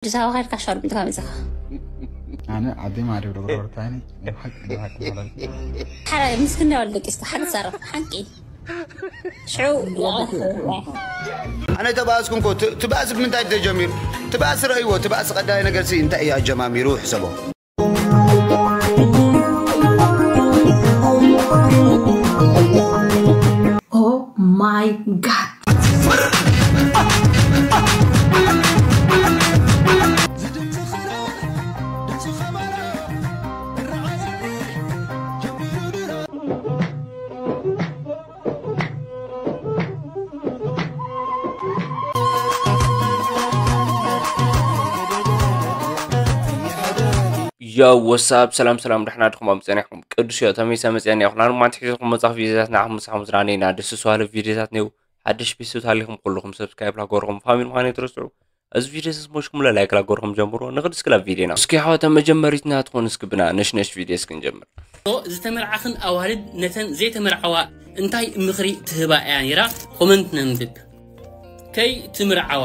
ኣዲስ ኣበባ ከድካ ሻርብ ምጥካ መፅኻ። ኣነ ዓዲ ማሪብ ዶግሮ ወርታኒ። ሓቂ ሓቂ ማለት ሓራይ ምስክና ወልደ ቂስታ ሓቂ ትዛረብ ሓቂ። ሽዑ ኣነ ተባእስኩ እንኮ ትባእስ ብምንታይ ተጀሚሩ? ትባእስ ረእይዎ። ትባእስ ቀዳይ ነገር ሲ እንታይ እዩ ኣጀማሚሩ ሕሰቦ። Oh my god. ያው ወሳብ ሰላም ሰላም፣ ደሕና ድኹም ኣብ ጸኒሕኩም? ቅዱስ ዮ ተመይሰ መጽያኒ ይኹን። ኣነ ማንት ሒዘኩም መጻፍ ቪዲዮታት ንዓኹም ምሳኹም ዝራነይና ደስ ዝዋለ ቪዲዮታት ነው። ሓድሽ ቤተሰብ ታሊኹም ኩልኹም ሰብስክራይብ ላገርኹም ፋሚሊ ምዃን ይትረስዑ። እዚ ቪዲዮ ስሞሽኩም ላይክ ላገርኹም ጀምሮ። ንኽድ እስክላ ቪዲዮና እስኪ ሓወተ መጀመሪትና ትኾን እስኪ ብና ነሽነሽ ቪዲዮ እስክንጀምር። ዝተመርዓኽን ኣዋልድ ነተን ዘይተመርዓዋ እንታይ ምኽሪ ትህባ እያ ነይራ? ኮመንት ነንብብ። ከይ ትምርዓዋ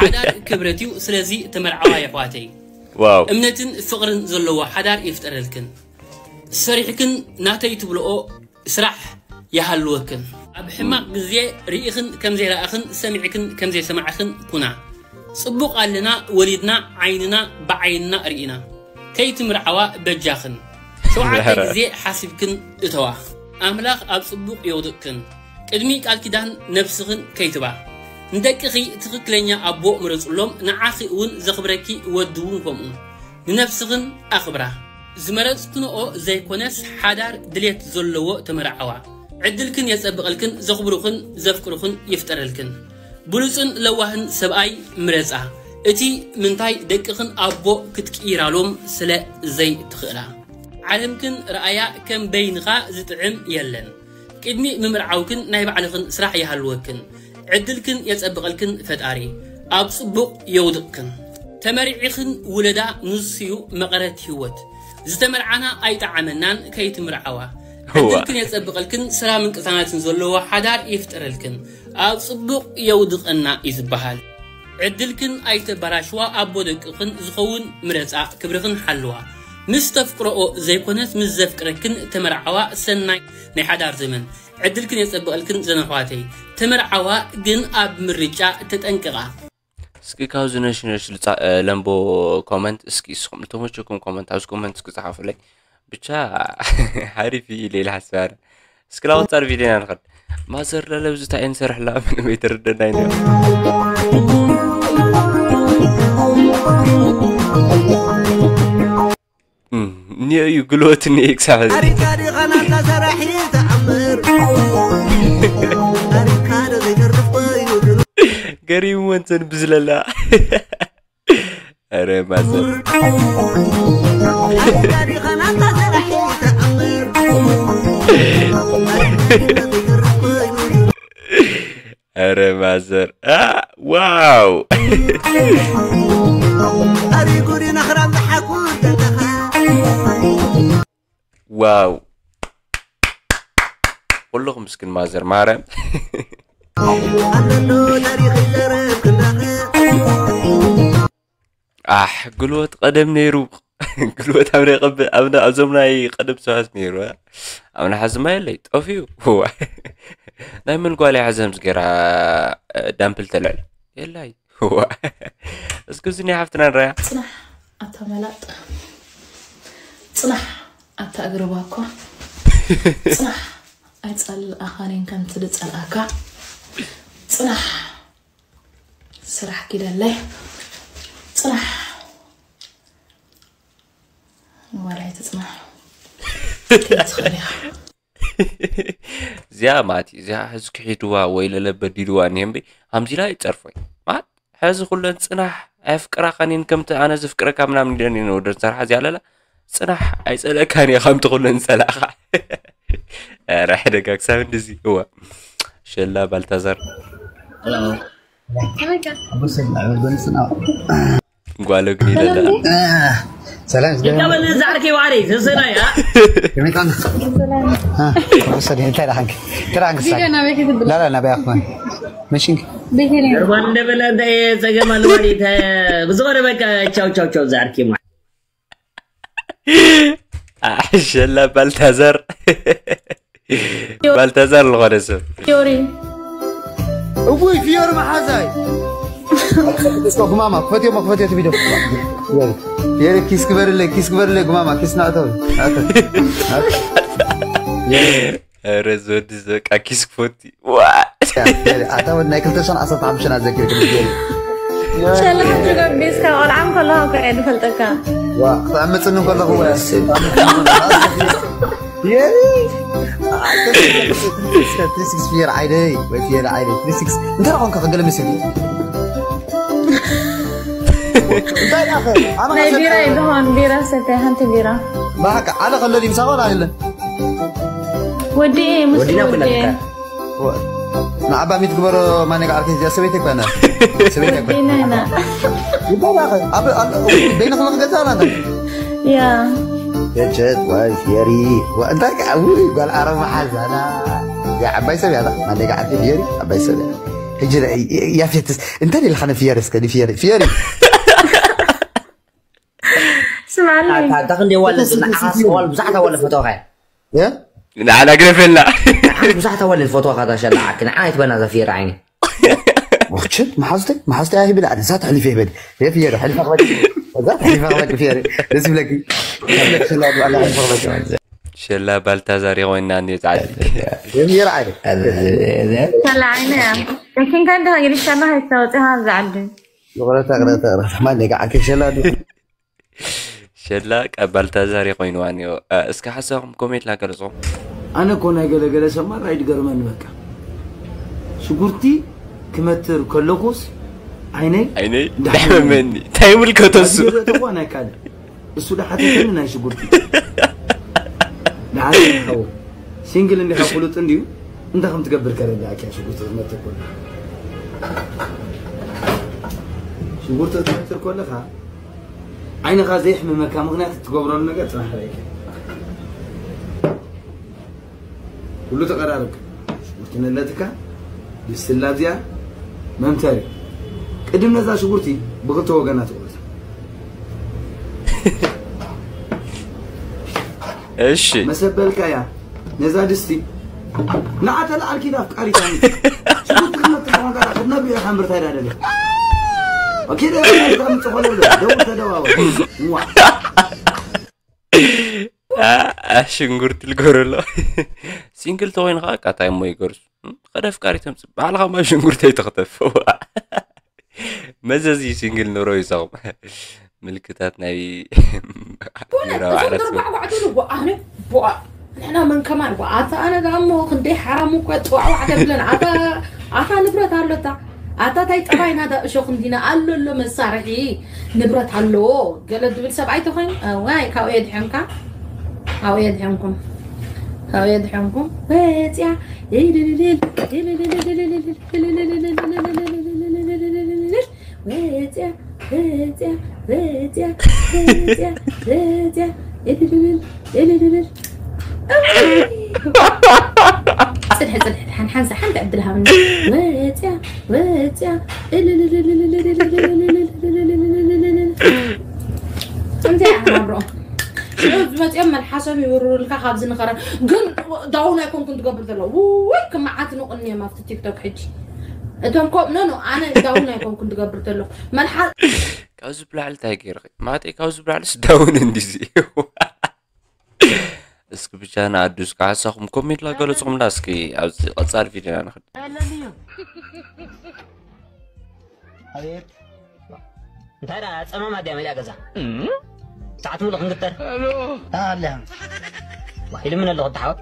ሓዳር ክብረት እዩ። ስለዚ ተመርዓዋ የሕዋተይ። ዋው እምነትን ፍቕርን ዘለዎ ሓዳር ይፍጠረልክን። ሰሪሕክን ናተይ ትብልኦ ስራሕ ይሃልወክን። ኣብ ሕማቕ ግዜ ርኢኽን ከም ዘይረኣኽን ሰሚዕክን ከም ዘይሰማዕኽን ኩና። ጽቡቕ ኣለና ወሊድና ዓይንና ብዓይንና ርኢና። ከይትምርዓዋ በጃኽን ሸውዓተ ግዜ ሓሲብክን እተዋ። ኣምላኽ ኣብ ጽቡቕ የውድቕክን። ቅድሚ ቃል ኪዳን ነብስኽን ከይትባ። ንደቅኺ ትኽክለኛ ኣቦ ምረጽሎም፣ ንዓኺ እውን ዘኽብረኪ ወዲ እውን ከምኡ። ንነብስኽን ኣኽብራ። ዝመረጽክንኦ ዘይኮነስ ሓዳር ድሌት ዘለዎ ተመርዓዋ። ዕድልክን የጸብቐልክን፣ ዘኽብሩኽን ዘፍቅሩኽን ይፍጠረልክን። ብሉጽን ለዋህን ሰብኣይ ምረጻ። እቲ ምንታይ ደቅኽን ኣቦ ክትቅይራሎም ስለ ዘይትኽእላ። ዓለምክን ረኣያ ከም በይንኻ ዝጥዕም የለን። ቅድሚ ምምርዓውክን ናይ ባዕልኽን ስራሕ ይሃልወክን። ዕድልክን የጸብቐልክን ፈጣሪ። ኣብ ጽቡቕ የውድቕክን። ተመሪዒኽን ውለዳ ንሱዩ መቐረት ህይወት። ዝተመርዓና ኣይጠዓመናን ከይትምርዓዋ። ዕድልክን የጸብቐልክን ሰላምን ቅሳነትን ዘለዎ ሓዳር ይፍጠረልክን። ኣብ ጽቡቕ የውድቐና እዩ ዝበሃል። ዕድልክን ኣይተበላሽዋ ኣቦ ደቅኽን ዝኸውን ምረጻ ክብርኽን ሓልዋ። ምስ ተፍቅረኦ ዘይኮነስ ምስ ዘፍቅረክን ተመርዓዋ ሰናይ ናይ ሓዳር ዘመን። ዕድልክን የጸብቐልክን ዘነሕዋተይ። ተመርዓዋ ግን ኣብ ምርጫ ተጠንቀቓ። እስኪ ካብዚ ነሽነሽ ልጻ ለምቦ ኮመንት እስኪ እስኹም ልተመቸኩም ኮመንት ኣብዚ ኮመንት እስኪ ጸሓፉለይ። ብቻ ሓሪፍ እዩ ኢለ ኢለ ሓስብ ኣነ። እስኪ ላወጻር ቪድዮና ንኸድ። ማዘር ለለብዚ እንታይ እንሰርሕላ ምንም ኣይተረደናይ ነው። እም፣ እኒኦ እዩ ግልወት እኒኦ እዩ ክሳብ ሕዚ። ኣሪካ ዲኻ ናታ ሰራሒ ተኣምር? ኣሪካ ዶ ዘይተርፍ ኮይኑ ግን ገሪሙ ወንተን ብዝለላ። ኧረ ማዘር። ኣሪካ ዲኻ ናታ ሰራሒ ተኣምር? ኣሪካ ዶ ዘይተርፍ ኮይኑ ግን ኧረ ማዘር። አ፣ ዋው። ኣሪ ጉዲ ነኽራም ዝሓኩር ደንተኻ። ዋው። ኩልኹም እስክን ማዘር ማርያም። ኣለሎ ታሪኽ ይዘረብ ክንዳኸ። ኣሕ፣ ግልወት ቀደም ነይሩ። ግልወት ኣብ ናይ ቀብ-፣ ኣብ ና-፣ ኣብዞም ናይ ቀደም ሰባት ነይሩ፣ እ? ኣብ ናይ ሓዝማ የለይ፣ ጠፍዩ። እዋ። ናይ መን ጓል እያ ሓዘምስ ገይራ፣ እ፣ ዳምፕል ተልዕል? የላይ። እዋ። እስኪ እዚ ናይ ሓፍትና ንረያ። ጽናሕ ኣታ መላጥ። ጽናሕ ኣታ እግሪ ባኳ። ጽናሕ ኣይጸልኣኻን እየን ከምቲ ዝጸልኣካ። ጽናሕ ስራሕ ኪደለይ። ጽናሕ። ዋላ ኣይትጽናሕ። ከይትኽእል ኢኻ። እዚኣ ማለት እዩ። እዚኣ ሕዚ ክሒድዋ ወይ ለለ በዲልዋ እኒሄ እምበይ፣ ሃምዚ ኢላ ይጸርፎይ። ማለት፣ ሕዚ ኩለን ጽናሕ፣ ኣየፍቅራኻን እየን ከምቲ ኣነ ዘፍቅረካ ምናምን ኢለን እየን ወደን ሰርሓ እዚኣ ለላ። ጽናሕ፣ ኣይጸልአካን እየ ከምቲ ኩለን ዝጸላእኻ። ኧረ፣ ሕደጋ ክሳብ እንደዚ። እዋ። ሸላ ባልታዛር። ጓሎ ግን ይለላ። ሰላም ዝገበ ይቀበል ዛዕርከ ዋዕረይ ዘሰናይ ከመይ ቀና ወሰድ እንታይ ዳሓንክ እንታይ ዳሓንክ ሳይ ላላ ናበይ ኣኽመን መሽንክ ቤተልሔም። ጀርባ እንደበለ እንደ ጸገም ኣለዋዲት ብዝኾነ በቃ ቻው ቻው ቻው ዛርኪ ማ ኣሸላ ባልታዛር ባልታዛር ዝኾነ ሰብ ፊዮሪ እውይ ፊዮሪ መሓዛይ እስኮ ግማማ ክፈትዮ ክፈትዮ ቪዲዮ ፊዮሪ ኪስ ግበርለይ ኪስ ግበርለይ ግማማ ኪስ ናእተው ረ ዝወዲ በቃ ኪስ ክፈቲ ዋ ኣታ ወድ ናይ ክልተ ሽሕን ዓሰርተ ሓሙሽተን ኣዘኪርክኒ ፊዮሪ ሸላ ሓንቲ ገቢስካ ቆልዓ እንከለኻ እኮ እየ ዝፈልጠካ ክተዕምፅኒ ከለኹ ፊየር ዓይደይ ወይ ፊየር ዓይደይ ትሪስክስ እንታይ ኾንካ ክገለ ምስል እንታይ ዳኸ ኣነ ናይ ቢራ ይድሆን ቢራ ሰተ ሓንቲ ቢራ ባካ ዓለ ከሎ ዲምሳ ቆላ የለ ወዲ ምስ ወዲና ወዲ ኩለካ ንዓባ ሚት ግበሮ ማነጋ ዓርከይ እዚኣ ሰበይቲ ኣይኮነ ሰበይቲ ኣይኮነ ወዲና ኢና ይባላኸ ኣብ በይንኹም ክገዛ ኣላ ያ የጀት ወይ ፊየሪ እንታይ ውይ ጓል ዓረብ መሓዛና ዓባይ ሰብ ያታ ማነጋ ዓርከይ ፊየሪ ዓባይ ሰብ እያ ሕጂ ያፌትስ እንታይ ኢልካ ንፍየሪ እስከ ንፍየሪ ፍየሪ ስማዓለይ ኣታ ክንደይ ዋለ ንዓኻስ ዋል ብዙሓት ኣዋለ ፈተዋኻ እ? ንዓና ግረፈልና ብዙሓት ኣዋለ ፈተዋኻ ታሸላ ዓክ ንዓ ኣይትበና ዘፍየር ዓይኒ ሞችን መሓዝተይ መሓዝተይ ኣይብል ኣነ እዛ ተሕሊፈ ይበል የፍየሪ ሕሊፈ ክበል እዛ ተሕሊፈ ክበል ፍየሪ ደስ ይብለኪ ተብለክ ስላ ኣላ ሕሊፈ ክበል ሸላ ባልታዛር ይኾይና እንዮ ጻዕዲ የፍየሪ ዓይነ ሰላ ዓይነ እያ ኪንካ እንዲኻ ግዲሽካና ከይተወፅኻ ኣብዚ ዓዲ ይቕረታ ቅረታ ቅረታ ማን ደጋ ዓከ ሸላ ዱ ሸላ ባልታዛር ይኾይንዋ እንዮ እስከ ሓሳኹም ኮሜንት ላገልጾም ኣነ እኮ ናይ ገለገለ ሰብ ማራ ይድገርመኒ በቃ ሽጉርቲ ክመትር ከለኩስ ዓይነይ ዓይነይ ዳሕመመኒ እንታይ ምልከተሱ ተኳን ኣይካለ እሱ ዳሓተኒ ናይ ሽጉርቲ ዳሓተኒ ሓው ሲንግል እንዲኻ ፍሉጥ እንዲዩ እንታይ ከም ትገብር ከረዳእኪያ ሽጉርቲ ክትመትር ከሎ ሽጉርቲ ክትመትር ከለኻ ዓይንኻ ዘይሕምመካ ምኽንያት እትገብረሉ ነገር ፅናሕ ርአይካ ኩሉ ተቐራርብ ሽጉርቲ ነለትካ ብስላ እዚኣ መምተሪ ቅድም ነዛ ሽጉርቲ ብክልተ ወገና ትቆርፃ እሺ መሰበልካያ ነዛ ድስቲ ንዓተ ለዓልኪ ዳ ኣፍቃሪታ ሽጉርቲ ክመት ዝኾንካ ክትነብዮ ሓምብርታ ይዳደለ ኦኬ ደ ምጽኾለ ደው ተደዋወ ዋ ሽንጉርቲ ልገረሎ ሲንግል ተኮይኑ ከዓ ቃታይ እሞ ይገርሱ ከደ ኣፍቃሪ ተምፅእ ባዕልኻ ማ ሽንጉርቲ ኣይተኽተፍ መዘዚ ሲንግል ኑሮ ይሳኹም ምልክታት ናይ ቢራ ባዕላት ጓዕጓዕ ትብሉ ጓዓነ ጓዕ ንሕና መን ከማን ጓ ኣታ ኣነ ዳሞ ክንደይ ሓራም እኮ ጥዋዕዋዕ ተብለን ኣታ ኣታ ንብረት ኣሎታ ኣታ ታይ ጠባይና ዳ እሾ ክንዲና ኣሎ ኣሎ መሳርሒ ንብረት ኣለዎ ገለ ድብል ሰብኣይ ተኾይኑ ዋይ ካብኡ የድሕንካ ካብኡ የድሕንኩም ካብኡ የድሕንኩም ወፅያ ወፅያ ወፅያ ወፅያ ወፅያ ወፅያ እልልልል እልልልል ጽድሒ ጽድሒ ሓን ሓንሳ ሓንቲ ዕድል ሃብኒ ወፅያ ወፅያ እልልልል ከምዚ ኣናብሮ ሽዑ ዝመፅኦም መልሓሶም ይውርሩልካ ካብዚ ንኸረ ግን ዳውን ኣይኮንኩን ትገብር ዘሎ ውይ ክመዓት ንቕንዮም ኣብቲ ቲክቶክ ሕጂ እቶም ኮ ኖ ኖ ኣነ ዳውን ኣይኮንኩን ትገብር ዘሎ መልሓ ካብዚ ብላዕሊ እንታይ ገይርኺ ማለተይ ካብዚ ብላዕሊ ስዳውን እንዲዚ እስኪ ብቻ ንኣዱ እስኪ ሓሳኹም ኮሜንት ላገለፅኹምላ እስኪ ኣብዚ ቀፃሊ ቪድዮና ንኽድ ኣቤት እንታይ ደኣ ጸማም ኣድያ መሊኣ ገዛ ሰዓት ሙሉ ክንግተር ኣለያ ኢሉ ምን ኣለኹ ተሓወት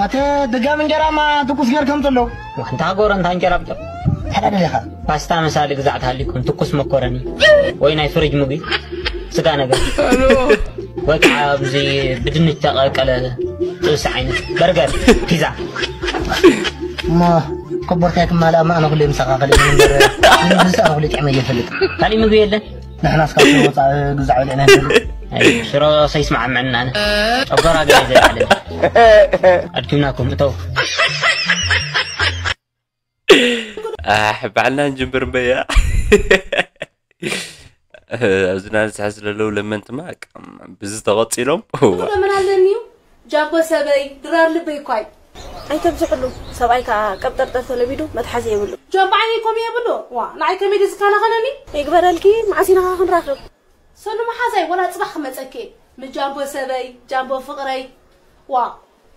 ኣተ ድጋም እንጀራማ ትኩስ ገር ከም ዘሎ እንታ ጎረ እንታ እንጀራ ብሎ ተዳ ደሊኻ ፓስታ መሳሊ ግዛዕ ተሃሊኩም ትኩስ መኮረኒ ወይ ናይ ፍሪጅ ምግቢ ስጋ ነገር ወይ ከዓ ኣብዚ ብድንች ተቐቀለ ጥብሲ ዓይነት በርገር ፒዛ እሞ ኮቦርታይ ክማልኣ ማእነ ኩሉ የምሳኻኸል እምበር ንብዝስ ኣነ ኩሉ ጥዕመ እየፈልጥ ካሊእ ምግቢ የለን ንሕና እስካብ ወፃእ ግዛዕ በልዕና ይፈልጥ ሽሮ ሰይስማዓምዕና ኣነ ጨጎራ ገ ዘልዓለ ኣድኪምናኩም እተው ኣሕ ባዕልና ንጅምብር እምበያ። ኣብዝና ዝሓዝ ዘለዉ ለመንትማ ብዚ ተቐፂሎም። ለምን ኣለኒ እዩ ጃቦ ሰበይ ድራር ልበይ ኳይ። ኣይተብዝሕሉ። ሰብኣይ ከዓ ቀብጠርጠር ተለሚዱ መትሓዚ የብሉ። ጃቦ ዓይነይ ኮም የብሉ። ዋ ንዓይ ከመይ ድዝካናኸነኒ? ይግበረልኪ። መዓስ ኢና ክንራኽብ? ሰሉ መሓዛይ ወላ ፅባሕ ክመፀኪ። ምጃቦ ሰበይ ጃቦ ፍቕረይ። ዋ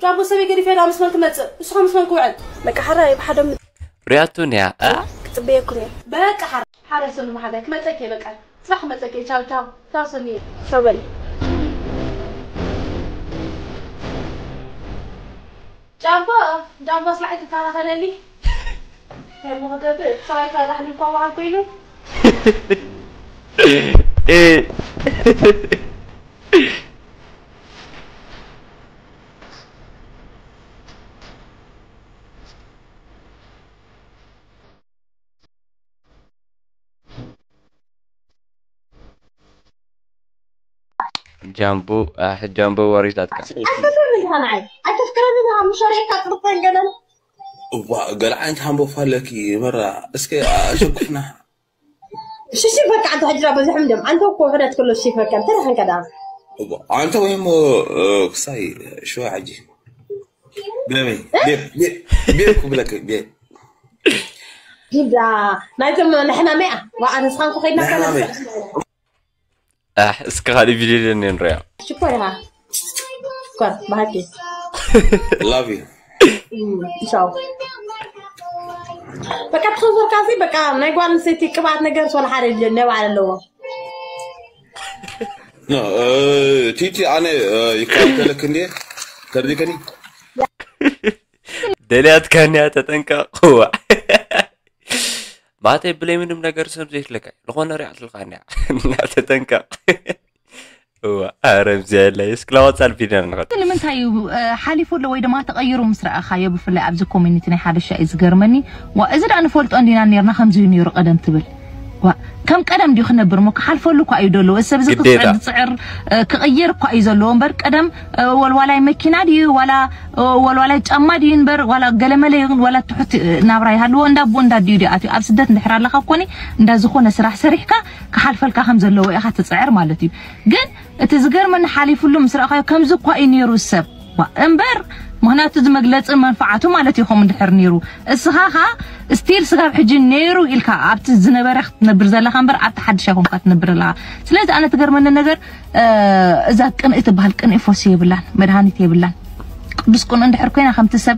ጃቦ ሰበይ ገዲፈ ዳ ምስ መን ክመፅእ? እሱ ምስ መን ክውዕል? በቃ ሓራይ ብሓደ ም- ሪያቱ ንያ እ? ክፅበየኩም እየ። በቃ ሓራ ሓረ ሰሉ መሓዛይ ክመፀኪ በቃ። ስራሕ መፀኪ ቻው ቻው ቻው ሰኒየ። ቻው በል። ጃምቦ ጃምቦ ስላዕ ትከላኸለኒ። ከሞ ክገብእ ሰባይ ካላሕ ልኳ በዓል ኮይኑ። ጃምቦ ኣሕ ጃምቦ ወሪዳትካ። ኣይተፍክረኒ ዲኻ ምሻሪካ ጥርጠን ገለን። እዋ ገለ ዓይነት ሃምቦ ፋለኪ መራ እስከ ኣሸኩፍና። ሽሽ በቃ ኣንተ ሕጅራ በዝሕም ደም ኣንተ እኮ ሕደት ከሎ ሽሽ በቃ እንተ ደኸን ከዳ። እዋ ኣንተ ወይሞ ክሳይ ሽዋ ሕጂ ቤቢ ቤብ ቤብ ክብለክ ቤብ ሂዳ ናይቶም ንሕና መያ ወዓ ንስኻን ኮኸይድና ንሕና መያ። ኣሕ እስከ ካልእ ቪድዮ ደኒ ንሪኣ። ሽኮር ኢኻ ሽኮር ባህቂ love you ቻው። በቃ ትኸዘርካ ሲ በቃ ናይ ጓል ኣንስተይቲ ቅብኣት ነገር ሶል ሓደ ጀነ ባዕል ኣለዎ። ቲቲ ኣነ ይከላከለክ እንዴ ተርዲከኒ ደልያትካንያ ተጠንቀቕ። ዋዕ ማተይ ብለይ ምንም ነገር ሰብ ዘይትለካ ዝኾነ ሪኣ ትልካ እንያ እናተጠንቀቕ። እዋ ኣረ ብዚያ የለ እስክላ ወጻል ፊደል ንኸ ንምንታይ እዩ ሓሊፉ ኣሎ ወይ ድማ ተቐይሩ ምስ ረኣኻዮ ብፍላይ ኣብዚ ኮሚኒቲ ናይ ሓበሻ እዩ ዝገርመኒ። ዋ እዚ ደኣ ንፈልጦ እንዲና ኔርና ከምዚ እዩ ኔሩ ቀደም ትብል ዋ ከም ቀደም ድዩ ክነብር እሞ ክሓልፈሉ እኳ እዩ ደለዎ እዚ ሰብ እዚ ግዴታ። ክፅዕር ዝፅዕር ክቕይር እኳ እዩ ዘለዎ እምበር ቀደም ወልዋላይ መኪና ድዩ ዋላ ወልዋላይ ጫማ ድዩ እንበር ዋላ ገለመለ ይኹን ዋላ ትሑት ናብራ ይሃልዎ እንዳ ኣቦ እንዳ ኣዲኡ ድዩ ኣትዩ ኣብ ስደት እንድሕር ኣለኻ ኮኒ እንዳ ዝኾነ ስራሕ ሰሪሕካ ክሓልፈልካ ከም ዘለዎ ኢኻ ትፅዕር ማለት እዩ ግን እቲ ዝገርመኒ ሓሊፍሉ ምስ ረኣኻዮ ከምዚ እኳ እዩ ነይሩ ሰብ ዋ እምበር ምክንያቱ እዚ መግለፂ መንፍዓቱ ማለት እዩ ከምኡ እንድሕር ነይሩ እስኻ ኸ ስቲል ስጋብ ሕጂ ነይሩ ኢልካ ኣብቲ ዝነበረ ክትነብር ዘለኻ እምበር ኣብቲ ሓድሽ ኣይኮንካ ትነብር ኣለኻ ስለዚ ኣነ ትገርመኒ ነገር እዛ ቅንኢ ትበሃል ቅንኢ ፈውሲ የብላን መድሃኒት የብላን ቅዱስ ቅንኢ እንድሕር ኮይና ከምቲ ሰብ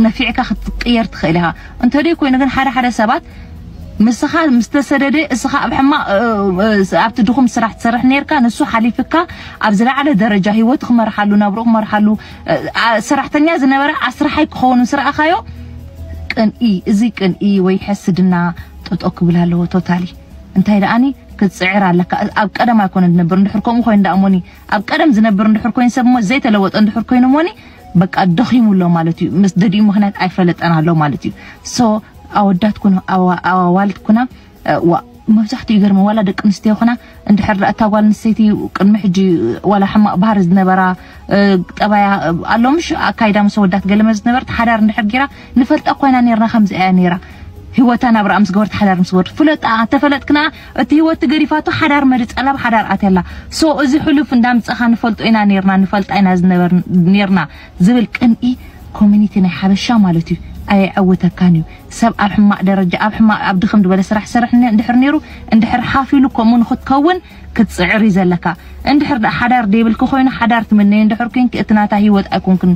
ነፊዕካ ክትቅየር ትኽእል ኢኻ እንተደይ ኮይኑ ግን ሓደ ሓደ ሰባት ምስኻ ምስ ተሰደደ እስኻ ኣብ ሕማቕ ኣብቲ ድኹም ስራሕ ትሰርሕ ነርካ ንሱ ሓሊፍካ ኣብ ዝለዓለ ደረጃ ህይወቱ ክመርሓሉ ናብርኡ ክመርሓሉ ሰራሕተኛ ዝነበረ ኣስራሓይ ክኸውን ምስ ረኣኻዮ ቅንኢ እዚ ቅንኢ ወይ ሕስድና ጠጦ ክብል ኣለዎ ቶታሊ እንታይ ደኣኒ ክትፅዕር ኣለካ ኣብ ቀደም ኣይኮነ ዝነብር እንድሕር ከምኡ ኮይኑ ደኣ ሞኒ ኣብ ቀደም ዝነብር እንድሕር ኮይኑ ሰብ ሞ ዘይተለወጠ እንድሕር ኮይኑ ሞኒ በቃ ደኺሙ ኣሎ ማለት እዩ ምስ ደዲኡ ምክንያት ኣይፈለጠን ኣሎ ማለት እዩ so ኣወዳት ኩና ኣዋልድ ኩና ዋ መብዛሕትኡ ይገርመ ዋላ ደቂ ኣንስትዮ ይኹና እንድሕር ደኣ እታ ጓል ኣንስተይቲ ቅድሚ ሕጂ ዋላ ሕማቕ ባህሪ ዝነበራ ጠባያ ኣሎ ምሽ ኣካይዳ ምስ ወዳት ገለመ ዝነበርት ሓዳር እንድሕር ጌራ ንፈልጣ እኳ ኢና ኔርና ከምዚ እያ ኔራ ህይወታ ናብራኣ ምስ ገበርት ሓዳር ምስ ገበርት ፍለጣ ተፈለጥክና እቲ ህይወት ትገዲፋቶ ሓዳር መሪጻላ ብሓዳር ኣትያላ so እዚ ሕሉፍ እንዳምጻኻ ንፈልጦ ኢና ኔርና ንፈልጣ ኢና ዝነበር ኔርና ዝብል ቅንኢ ኮሚኒቲ ናይ ሓበሻ ማለት እዩ ኣየዐውተካን እዩ ሰብ ኣብ ሕማቕ ደረጃ ኣብ ሕማቕ ኣብ ድኽም ዝበለ ስራሕ ዝሰርሕ እንድሕር ነይሩ እንድሕር ሓፍ ኢሉ ከምኡ ንክትከውን ክትፅዕር እዩ ዘለካ እንድሕር ደኣ ሓዳር ደይብልኪ ኮይኑ ሓዳር ትምነዩ እንድሕር ኮንኪ እቲ ናታ ህይወት ኣይኮንክን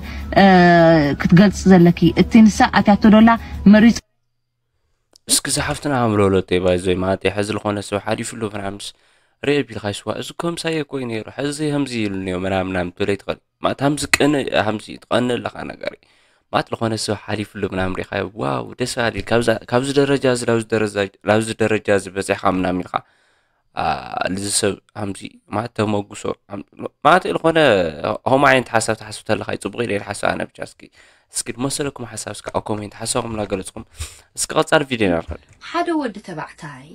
ክትገልፂ ዘለኪ እቲ ንሳ ኣትያቶ ዶላ መሪፁ እስኪ ዝሓፍትና ኣምለወለተይ ባይዞይ ማለት ሕዚ ዝኾነ ሰብ ሓሊፍሉ ምናምስ ርኤ ቢልካ ይስዋ እዚ ከምሳየ ኮይ ነይሩ ሕዚ ከምዚ ኢሉ ነዮ ምናምናም ትብለይ ትኽእል ማለት ሃምዚ ቅንእ ሃምዚ ትቐንእ ኣለኻ ነገር ማለት ዝኾነ ሰብ ሓሊፍሉ ምናምን ሪኻዮ ዋው ደስ በሃሊ ካብዚ ደረጃ እዚ ላብዚ ደረጃ እዚ በፂሕካ ምናምን ኢልካ ልዚ ሰብ ሃምዚ ማለት ተመጉሶ ማለት ዝኾነ ሆም ዓይነት ሓሳብ ትሓስብ ተለካ እዩ ፅቡቅ ኢለ ሓሳብ ኣነ ብቻ እስኪ እስኪ መሰለኩም ሓሳብ እስኪ ኣብ ኮሜንት ሓሳብኩም እናገለፅኩም እስኪ ቀፃሊ ቪድዮ ኢና ንኸድ ሓደ ወዲ ተባዕታይ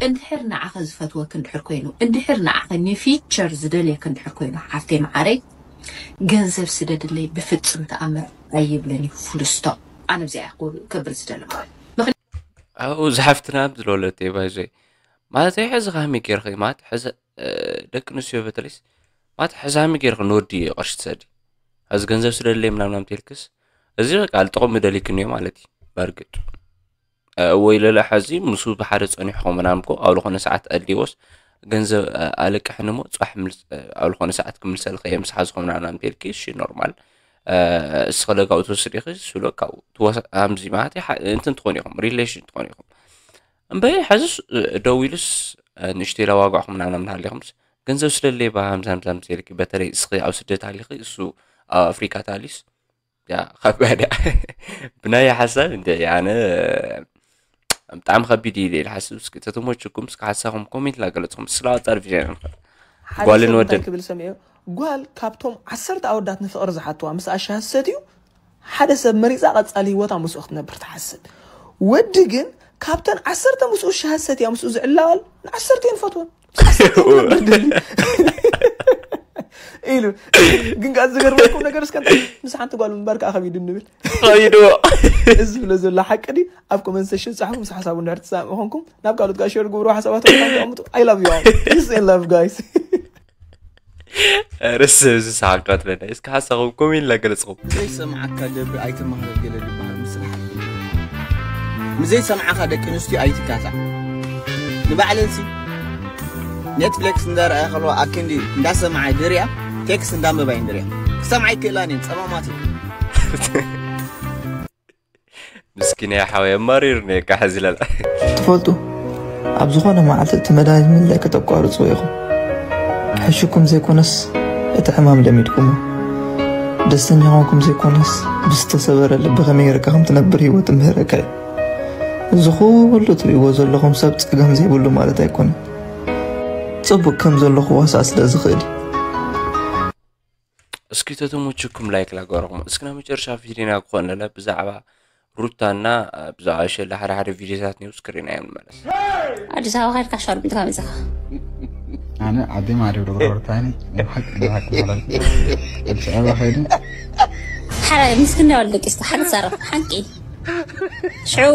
እንድሕር ንዓኸ ዝፈትወክ እንድሕር ኮይኑ እንድሕር ንዓኸ ንፊቸር ዝደልየክ እንድሕር ኮይኑ ሓፍተይ መዓረይ ገንዘብ ስደድለይ ብፍፅም ተኣምር ኣይብልን እዩ full stop ኣነ ብዚኣ ክብል ዝደሊ ማለት ኣብኡ ዝሓፍትና ዝለወለት ባይዞ ማለት ሕዚ ከመይ ጌርኺ ማለት ሕዚ ደቂ ኣንስትዮ በተለይስ ማለት ሕዚ ከመይ ጌርኺ ንወዲ ቅርሺ ትሰዲ ሕዚ ገንዘብ ስለለይ ምናምናም ተልክስ እዚ በቃ ልጥቕሚ ደሊክን እዩ ማለት እዩ። በርግጥ ወይ ለለ ሕዚ ምስ ብሓደ ጸኒሕኹም ምናምን እኮ ኣብ ዝኾነ ሰዓት ኣድልይዎስ ገንዘብ ኣለቅሕኒ እሞ ጽባሕ ኣብ ዝኾነ ሰዓት ክምልሰልካ እየ ምስ ሓዝኹም ምናምን ኣምፔልኪ እሺ ኖርማል እስኸ ለጋኡ ትወስድ ኢኺ ስሎ ካብኡ ኣምዚ ማለት እንትን ትኾኑ ኢኹም ሪሌሽን ትኾኑ ኢኹም እምበይ ሕዝስ ደው ኢሉስ ንእሽተይ ለዋጋዕኹም ምናምን ሃሊኹምስ ገንዘብ ስለለይ ባ ሃምሳ ሃምሳ ምስ ኢልኪ በተለይ እስኺ ኣብ ስደት ሃሊኺ እሱ ኣብ ኣፍሪካ ታሊስ ያ ኸቢድ እያ። ብናይ ሓሳብ እንደ ኣነ ብጣዕሚ ከቢድ እዩ ኢለ ሓስብ እስኪ ተተሞችኩም እስኪ ሓሳኹም ኮሜንት ላገለጽኩም ስለ ኣወጣር ቪድዮ ንኽእል ሓደ ጓልን ሰብ እንታይ ወድን ክብል ሰሚዑ ጓል ካብቶም ዓሰርተ ኣወዳት ንፍቕሪ ዝሓትዋ ምስ ኣሻሃሰት እዩ ሓደ ሰብ መሪፃ ቀፃሊ ህይወታ ምስኡ ክትነብር ትሓስብ ወዲ ግን ካብተን ዓሰርተ ምስኡ ሻሃሰት እያ ምስኡ ዝዕላዋል ንዓሰርተ እየን ፈትወን ኢሉ ግን ከኣ ዝገርመኩም ነገር እስከ እንታይ ምስ ሓንቲ ጓል ምንባር ከኣ ከቢዱ ንብል ከይድዎ እዚ ዝብሎ ዘሎ ሓቂ ድዩ ኣብ ኮመንት ሴሽን ፃሕፉ ምስ ሓሳቡ እንድሕር ትሰማምዑ ኮንኩም ናብ ካልኦት ከኣ ሸር ግብሩ ሓሳባትኩም ከኣ ተቐምጡ I love you all peace and love guys ርስ እዚ ሰሓቅ ቀትለና እስከ ሓሳኹም ኮሜንት ላገለጽኹም ዘይሰምዓካ ደብሪ ኣይተማህረል ገለ ዝበሃል ምስራሕ ንዘይሰምዓኻ ደቂ ኣንስትዮ ኣይትካታዕ ንባዕለንሲ ኔትፍሊክስ እንዳረኣያ ከለዋ ኣክንዲ እንዳሰምዓ ድርያ ቴክስት እንዳንበባ እየን ድርያ ክሰምዓ ይክእላን እየን ጸማማት እየን ምስኪን ያ ሓወይ ኣማሪሩኒ እካ ሕዚ ለለ ትፈልጡ ኣብ ዝኾነ መዓልቲ እቲ መድሃኒት ምልላይ ከተቋርፅዎ ኢኹም ሕሽኩም ዘይኮነስ እቲ ሕማም ለሚድኩሞ ደስተኛ ኮንኩም ዘይኮነስ ብዝተሰበረ ልቢ ከመይ ጌርካ ከም ትነብር ህይወት ምህረካ እዩ እዚ ኩሉ ትሪእዎ ዘለኹም ሰብ ፀገም ዘይብሉ ማለት ኣይኮነን። ፅቡቅ ከም ዘሎ ክዋሳእ ስለ ዝኽእል እዩ። እስኪ ተተሞችኩም ላይክ ላገረኹም እስኪ ናብ መጨረሻ ቪዲዮና ክኾን ለለ ብዛዕባ ሩታና ብዛዕባ ሸለ ሓደ ሓደ ቪዲዮታት ኒው ስክሪን እዮም ንመለስ ኣዲስ ኣበባ ከድካ ሻርቢትካ መፅኻ ኣነ ዓዲ ማሪ ብረርታኒ ናይ ሓቂ ናይ ሓቂ ማለት ኣዲስ ኣበባ ከይደ ሓራይ ምስ ክንደይ ወልደ ቂስታ ሓደ ዛረብ ሓቂ ሽዑ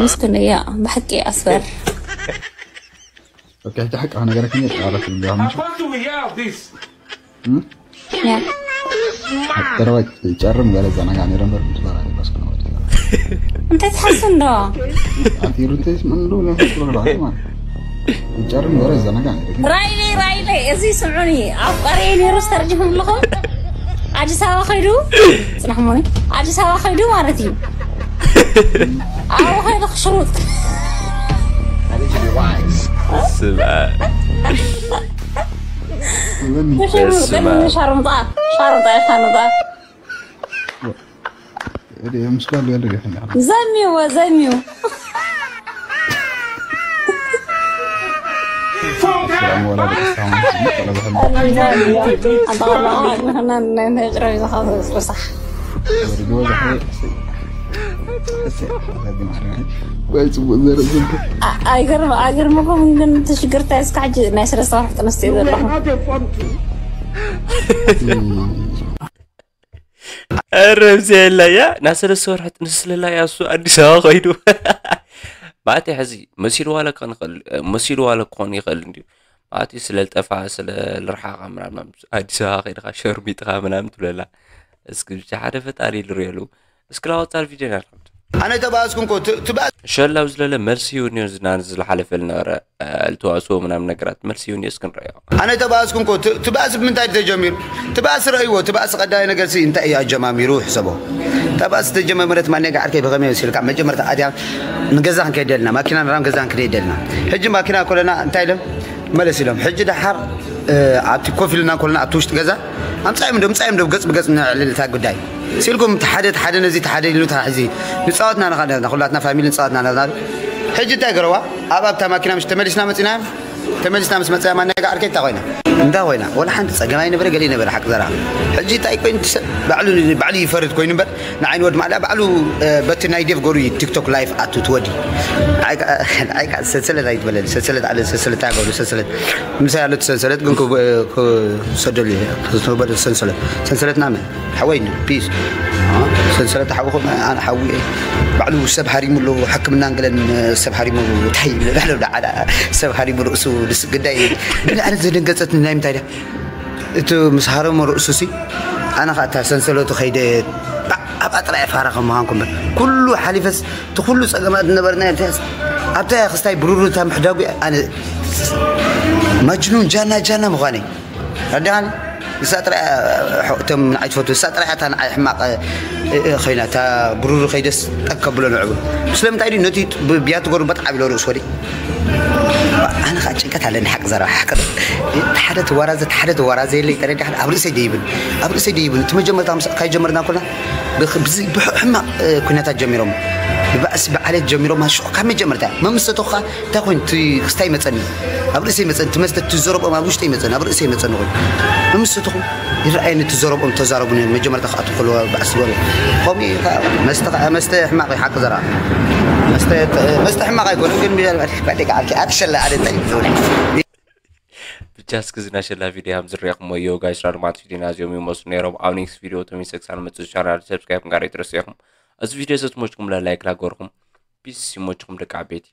ምስኩን እያ ብሓቂ ኣስበር ኦኬ ሕጂ ሓቂ ነገረክኒ ቃላት እንዲያምሽ ያ ተረዋይ ጨርም ገለ ዘናጋ ነረ በር ምትባራ ባስኩ ነው እንታይ ትሓስብ እንዶ ኣቲ ሩቴስ ምን ዶ ነው ፕሮግራም ማለት ጨርም ገለ ዘናጋ ነረ ራይሊ ራይሊ እዚ ስምዑኒ ኣፍቃሪ ነሩ ስተርጅም ኣለኹም ኣዲስ ኣበባ ከይዱ ጽናሕሞኒ ኣዲስ ኣበባ ከይዱ ማለት እዩ ኣብኡ ከይዱ ክሽሩጥ ስማ ሻርምጣ ሻርምጣ ሻርምጣ ምስጋሉ ያለ ይፈኛል ዘሚዎ ዘሚዎ ወይ ጽቡቅ ዘረብ ኣይገርም ኣይገርምኩም ግን ትሽግርታ እስካ ሕጂ ናይ ሰለስተ ወርሒ ጥንስቲ ዘለኹ ረምዚ የላያ ናብ ሰለስተ ወርሒ ጥንስቲ ስለላያ እሱ ኣዲስ ኣበባ ከይዱ ማለት ሕዚ መሲልዋ ለካ ንኽእል መሲልዋ ለክኾን ይኽእል እንድዩ ማለት ስለ ልጠፋ ስለ ልርሓቃ ምናምን ኣዲስ ኣበባ ከይድካ ሸርቢጥካ ምናምን ትብለላ እስኪ ብቻ ሓደ ፈጣሪ ልርየሉ እስኪ ላወጣል ቪድዮ ናልኩም ኣነ ተባእስኩ እንኮ ትባእስ ሸላው ዝለለ መልሲ ይውንዮ ዝናን ዝለሓለፈ ልነበረ ልተዋስኦ ምናምን ነገራት መልሲ ይውንዮ እስክንረዮ ኣነ ተባእስኩ እንኮ ትባእስ ብምንታይ ተጀሚሩ ትባእስ ረእይዎ ትባእስ ቀዳይ ነገር ሲ እንታይ እዩ ኣጀማሚሩ ሕሰቦ ተባእስ ተጀመመረት ማን ጋር ከይ በኸመ ሲልካ መጀመርታ ኣድያ ንገዛ ክንከይደልና ማኪና ንራም ገዛ ክንከይደልና ሕጂ ማኪና ኮለና እንታይ ኢሎም መለስ ኢሎም ሕጂ ደሓር ኣብቲ ኮፍ ኢልና ኮለና ኣብቲ ውሽጢ ገዛ ኣምጻዮም ዶ ምጻዮም ዶ ገጽ ብገጽ ነዕልል እታ ጉዳይ ሲልኩም ሓደ ሓደ ነዚ ሓደ ኢሉ እዚ ንጻወትና ንኻና ኩላትና ፋሚሊ ንጻወትና ናትና ሕጂ እንታይ ገረዋ ኣብ ኣብታ ማኪና ምሽ ተመሊስና መጺና ተመሊስና ምስ መጻያ ማና ጋር ከይታ ኮይና እንዳ ኮይና ወላ ሓንቲ ጸገም ኣይነበረ፣ ገለ ነበረ ሓቂ ዘራ። ሕጂ እንታይ ኮይኑ ሰብ ባዕሉ ባዕሉ ይፈርድ ኮይኑ እምበር፣ ንዓይን ወድ ማዕዳ ባዕሉ በቲ ናይ ዴቭ ገሩ ቲክቶክ ላይፍ ኣቱ ትወዲ። ንዓይ ሰንሰለት ኣይትበለኒ። ሰንሰለት ኣለ ሰንሰለት ኣገሩ ሰንሰለት ምሳይ ኣለት ሰንሰለት ግን ክሰደሉ ሰንሰለት ሰንሰለት ናመ ሓወይ ፒስ ሰንሰለት ሓውኹም ኣነ ሓዊ ባዕሉ ሰብ ሃሪሙ ኣሎ። ሕክምና እንገለን ሰብ ሃሪሙ እንታይ ይብለ ኣሎ። ሰብ ሃሪሙ ርእሱ ንስ ግዳይ ግን ኣነ ዘደንገጸት ናይ ምንታይ ድያ እቲ ምስ ሃረሞ ርእሱ ሲ ኣነ ከዓ እታ ሰንሰለቱ ከይደ ኣብኣ ጥራይ ፋራ ከም ምዃንኩም እምበር ኩሉ ሓሊፈስ እቲ ኩሉ ጸገማት ዝነበርና ኣብታ ክስታይ ብሩሩታ ምሕዳጉ ኣነ መጅኑን ጃና ጃና ምዃነይ ረዳኻኒ። ንሳ ጥራይ እቶም ንዓይ ትፈቱ ንሳ ጥራይ እታ ንዓይ ሕማቕ ኮይና እታ ብሩሩ ከይደስ ጠከብሎ ንዕቡ ስለምንታይ ድዩ ነቲ ብያቱ ገሩ በጣዕ ኢሎ ርእስ ወዲ ኣነ ከዓ ጭንቀት ኣለኒ ሓቂ ዘረባ ሓቂ ሓደ ተዋራዘ ሓደ ተዋራዘ የለይ ተረዳሕ ኣብ ርእሰይ ደይብን ኣብ ርእሰይ ደይብን እቲ መጀመርታ ምስ ካይ ጀመርና ኮና ብዚ ብሕማቕ ኩነታት ጀሚሮም ብባእሲ ብዓሌት ጀሚሮም ሽዑ ካብ መጀመርታ መምሰቶኻ እንታይ ኮይኑ እቲ ክስታይ መፀኒ ኣብ ርእሰይ መፀኒ እቲ መስተ እቲ ዘረብኦም ኣብ ውሽጠይ መፀኒ ኣብ ርእሰይ መፀኒ ኮይኑ መምሰትኹም ይረኣየኒ እቲ ዘረብኦም ተዛረቡኒ መጀመርታ ክኣቱ ከለዋ ባእሲ ገሩ ከምኡ እዩ ከዓ መስተ ከዓ መስተ ሕማቕ እዩ ሓቂ ዘረባ መስተ መስተ ሕማቕ ኣይኮነን ግን ባዴጋ ዓርኪ ኣትሸላ ኣደ እንታይ ትብል ብቻ እስኪ ዝና ሸላ ቪዲዮ ከም ዝረኹም ወዮ ጋይስ ራድማት ቪዲዮና እዚኦም ይመስሉ ነይሮም ኣብ ኔክስት ቪዲዮ ተሚሰ ክሳብ መፅእ ቻናል ሰብስክራይብ ምግባር ኣይትረስዑ ኢኹም እዚ ቪዲዮ ዘትሞችኩም ለላይክ ላገርኩም ፒስ ይሞችኩም ደቂ ዓበይቲ